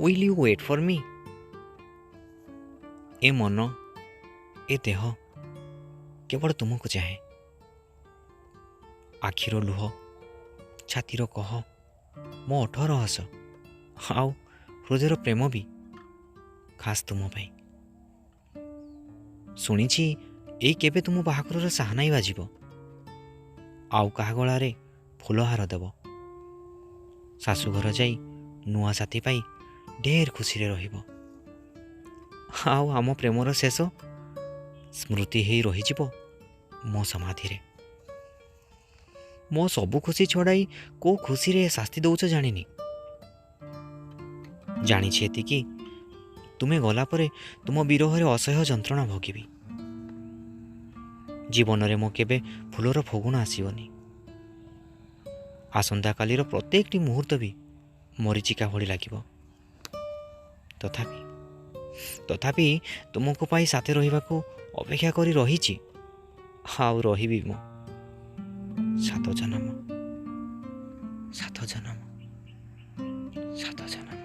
Will you wait for me? ଏ ମନ, ଏ ଦେହ କେବଳ ତୁମକୁ ଚାହେଁ। ଆଖିର ଲୁହ, ଛାତିର କହ, ମୋ ଓଠର ହସ ଆଉ ହୃଦୟର ପ୍ରେମ ବି ଖାସ୍ ତୁମ ପାଇଁ। ଶୁଣିଛି ଏଇ କେବେ ତୁମ ବାହାଘରର ସାହାନାଇ ବାଜିବ, ଆଉ କାହା ଗଳାରେ ଫୁଲହାର ଦେବ। ଶାଶୁଘର ଯାଇ ନୂଆ ସାଥୀ ପାଇ ଢେର ଖୁସିରେ ରହିବ, ଆଉ ଆମ ପ୍ରେମର ଶେଷ ସ୍ମୃତି ହେଇ ରହିଯିବ ମୋ ସମାଧିରେ। ମୋ ସବୁ ଖୁସି ଛଡ଼ାଇ କୋଉ ଖୁସିରେ ଶାସ୍ତି ଦଉଛ ଜାଣିନି। ଜାଣିଛି ଏତିକି, ତୁମେ ଗଲା ପରେ ତୁମ ବିରହରେ ଅସହ୍ୟ ଯନ୍ତ୍ରଣା ଭୋଗିବି। ଜୀବନରେ ମୋ କେବେ ଫୁଲର ଫଗୁଣ ଆସିବନି। ଆସନ୍ତାକାଲିର ପ୍ରତ୍ୟେକଟି ମୁହୂର୍ତ୍ତ ବି ମରିଚିକା ଭଳି ଲାଗିବ। ତଥାପି ତୁମକୁ ପାଇ ସାଥେ ରହିବାକୁ ଅପେକ୍ଷା କରି ରହିଛି, ଆଉ ରହିବି ମୁଁ 7 ଜନମ, 7 ଜନମ, 7 ଜନମ।